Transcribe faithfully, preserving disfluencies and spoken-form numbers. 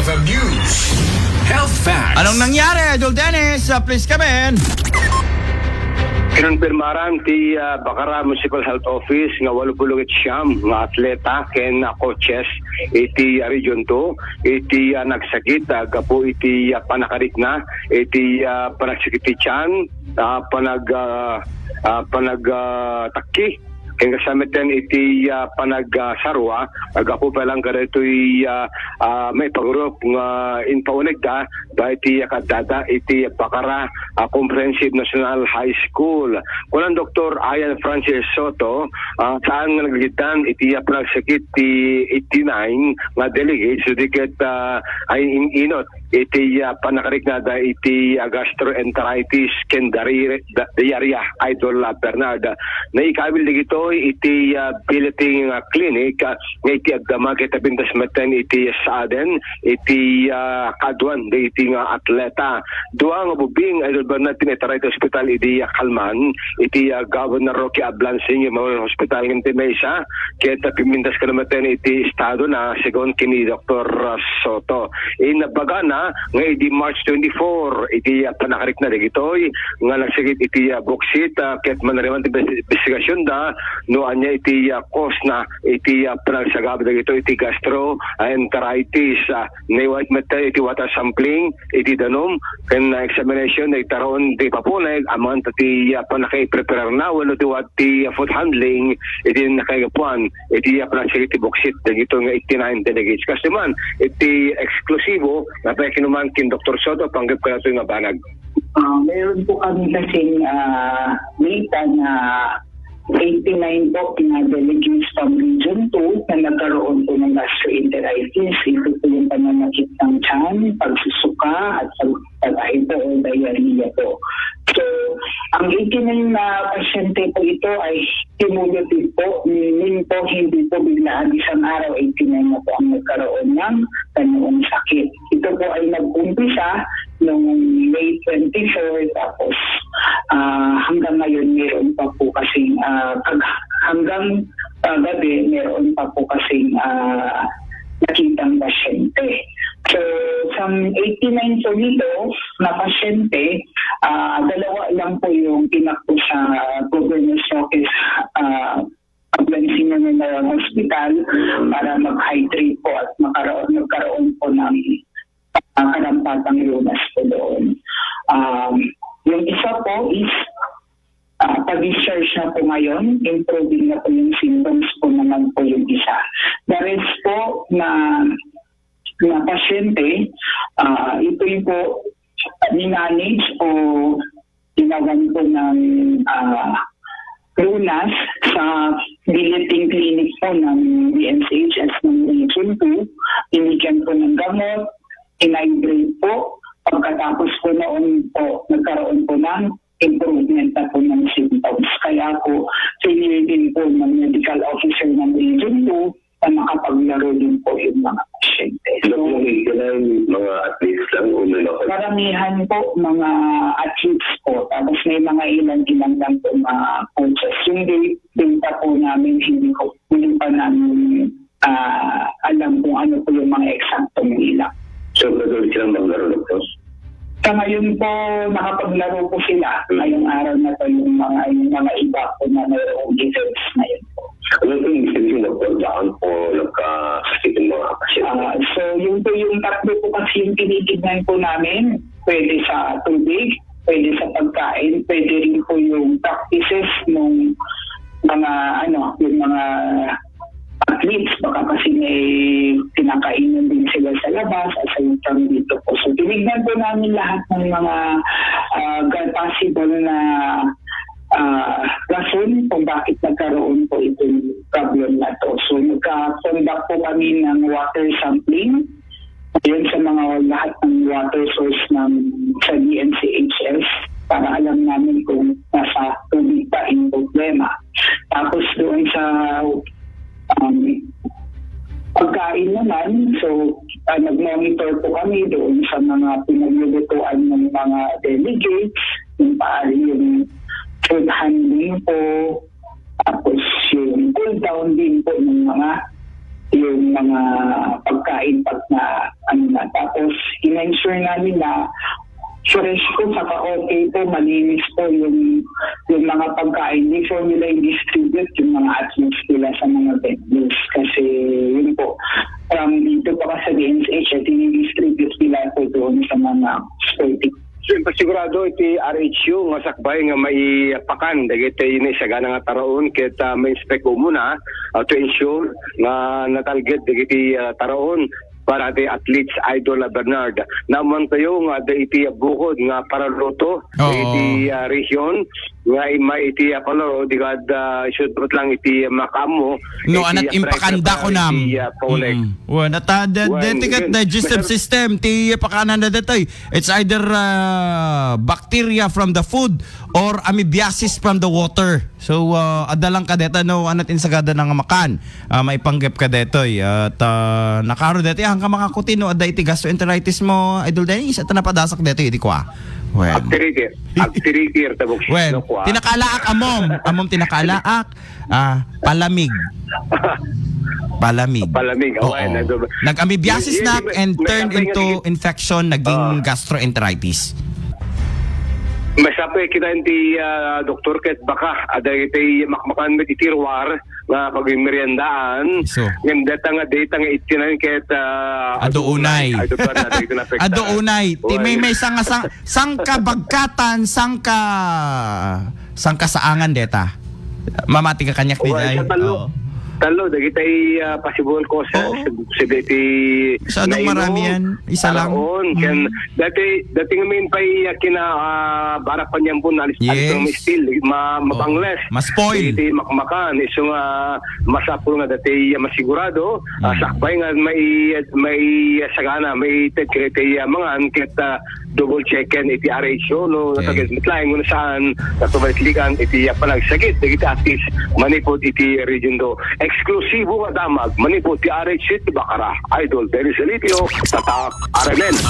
The news. Health facts. Anong nangyari, Idol Dennis? Ah, please come in. Kinonfirmaran ti, ah, Bacara Municipal Health Office nga walo puluh ket siam nga atleta ken, ah, coaches iti, ah, Region two iti, ah, nagsakit, ah, gapu iti, ah, panakarikna iti, ah, panagsakit ti tiyan, ah, panag, ah, ah, panag, ah, takki. Ken kasta metten iti, ah, panag, ah, sarwa, ah, gapu pa lang kadaytoy, ah, ah, maipagurup nga impaunegda, ba iti, ah, kaddada iti Bacara, ah, Comprehensive National High School. Kunan Doktor Ian Francis Soto, ah, saan nga nagdetect iti, ah, panagsakit ti eighty-nine nga delegates, sudi ket, ah, ay in-inot iti, ah, panakariknada iti, ah, gastroenteritis ken dari-, da-, diarrhea, Idol, ah, Bernard. Naikawil dagitoy iti, ah, billeting, ah, clinic, ah, nga iti agdama ket napintas metten iti saaden iti, ah, kaaduan dagiti nga atleta. Dua nga bubbing, Idol Bernard, ti naitaray iti ospital idi, ah, kalman iti, ah, Governor Roque Ablan Senior Memorial Hospital ngem ti maysa ket, ah, pimintas kano metten iti estado na, segun ken ni Doktor Soto. Inbagana nga idi March twenty-four, iti, ah, panakarikna dagitoy nga nagsakit iti, ah, buksit, ah, ket manariman ti bes-, investigasyonda no ania iti, ah, cause na iti, ah, panagsagaba dagitoy iti gastro, ah, enteritis, ah, naiwat met iti water sampling iti danum ken, ah, examination na itaron ti papuneg amangan ta ti, ah, panakaiprepararna wenno ti wat ti, ah, food handling iti nakaigapuan iti, ah, panagsakit ti buksit dagitoy nga eighty-nine delegates. Kasta man iti eksklusibo nga pakinuman ken Doktor Soto panggep kadatoy nga banag. Ah, meron po kami kasing, ah, data na eighty-nine po na delegates from Region two na nagkaroon po ng gastroenteritis. Ito po yung pananakit ng tiyan, pagsusuka, at pag-, pag-, ito, o diarrhea po. So, ang eighty-nine na pasyente po ito ay cumulative po, meaning po hindi po biglaan isang araw, eighty-nine na po ang nagkaroon ng kanilang sakit. Ito po ay nag-umpisa noong May twenty-four, tapos, ah, hanggang ngayon meron pa po kasing, ah, kag-, hanggang, ah, gabi meron pa po kasing, ah, nakitang pasyente. So, sa eighty-nine po nito na pasyente, ah, dalawa lang po yung tinakbo sa Governor's Office, ah, Paglansin na ng Hospital para mag-hydrate po at makaroon, magkaroon po ng, ah, karampatang lunas po doon. Um, yung isa po is, ah, pa-discharge na po ngayon, improving na po yung symptoms po naman po yung isa. The rest po na, na pasyente, ah, ito yung po minanage o tinagan po ng, ah, lunas sa billeting clinic po ng D N C H S ng Region two. Binigyan po ng gamot, in-hydrate po. Pagkatapos po noon po, nagkaroon po ng improvement na po ng symptoms. Kaya po, senior din po ng medical officer ng Region two na makapaglaro din po yung mga pasyente. So, yung eighty-nine, mga athletes lang o may mga karamihan po, mga athletes po. Tapos may mga ilan-ilan lang po mga coaches. Yung da-, data po namin, hindi ko, hindi pa namin, ah, alam kung ano po yung mga eksaktong bilang. So, pwede ulit silang maglaro, Doktor? Sa ngayon po, nakapaglaro po sila. Hmm. Ngayong araw na to, yung mga, yung mga iba po na mayroong events ngayon po. Ano po yung ibig sabihin, Doktor? Saan po nagkasakit yung mga pasyente? Ah, so, yun po yung tatlo po kasi yung tinitignan po namin. Pwede sa tubig, pwede sa pagkain, pwede rin po yung practices ng mga, ano, yung mga athletes, baka kasi may pinakainom din sila sa labas, aside from dito po. So, tinignan po namin lahat ng mga, ah, ga-, possible na, ah, rason kung bakit nagkaroon po itong problem na to. So, nagka-conduct po kami ng water sampling. Yun sa mga lahat ng water source ng, sa D N C H S para alam namin kung nasa tubig ba yung problema. Tapos doon sa, um, pagkain naman, so, ah, nag-monitor po kami doon sa mga pinaglulutuan ng mga delegates, yung paano yung food handling po, tapos yung cool down din po ng mga, yung mga pagkain pag na, ano na, Tapos, in-ensure namin na fresh po, saka okay po, malinis po yung, yung mga pagkain before nila i-distribute yung mga athletes nila sa mga venues. Kasi, yun po, from dito pa sa D N S H, at i-distribute nila po doon sa mga sporting. So, ipasigurado iti R H U nga sakbay nga maipakan dagiti naisagana nga taraon ket, ah, ma-inspect umuna, ah, to ensure nga natalged dagiti, ah, taraon para ti athletes, Idol, ah, Bernard. Naammoantayo nga adda iti bukod nga paraluto Oo. iti, ah, rehiyon nga imma iti, ah, palaro, di kad, ah, isut met lang iti, ah, makaammo, No, iti, anat ah, impakanda pressure ko nam. iti, ah, Paulek. Mm. Wen, at, ah, de-, Wen, deti ket yun. digestive Masarap. system, ti pakanan na detoy. It's either, ah, bacteria from the food or amoebiasis from the water. So, ah, adda lang ka deta, no, anat insagada na nga makan. Ah, maipanggep ka detoy. At, ah, nakaro deti, ang ka makakuti, no, adda iti gastroenteritis mo, Idol Dennis, at napadasak detoy, di kwa. Wen. Agtirikir. Agtirikir, tabok Wen, no, kwa. tinakalaak, amom. Amom tinakalaak. Ah, palamig. Palamig. Palamig, Oo. awan, ano ba? Nag-amoebiasis Hindi, na hindi, and may, turned may, into may, infection, naging Ah. gastroenteritis. Masapul kita iti, ah, doktor ket baka, adda iti makmakan met iti ruar nga pagmeriendaan. So. Ngem deta nga data nga itinan ket, ah, Adu unay. Adu pa na, dagiti naapektaran. Adu unay. Ti Uy. may, may sanga, sang-, sangka bagkatan, sangka, sangka saangan deta. Mamati ka kaniak, Uy, diday? sa talo. Oo. Talo, dagiti, ah, possible causes. Oo. Sib-, sibiti Masyadong nainom, marami yan. Isa lang. taraon, ken Mm. dati, dati ngamin pay, ah, kina, ah, Barak Paniampon, alis, Yes. alis ng steel, ma-, Oo. mabangles. Ma-spoil. Dagiti makmakan, isu nga masapul nga dati, ah, masigurado, ah, Mm. sakbay nga mai-, mai-, ah, sagana, maited ket iti, ah, mangan, ket, ah, double checken iti R H U, no, Okay. natagid met laeng, no, saan, natubaliklikan iti, ah, panagsagid, dagiti atis, manipud iti Region two. Eksklusibo nga damag, manipud ti R H U iti Bacara. Idol Dennis Elitio, Tatak, R M N.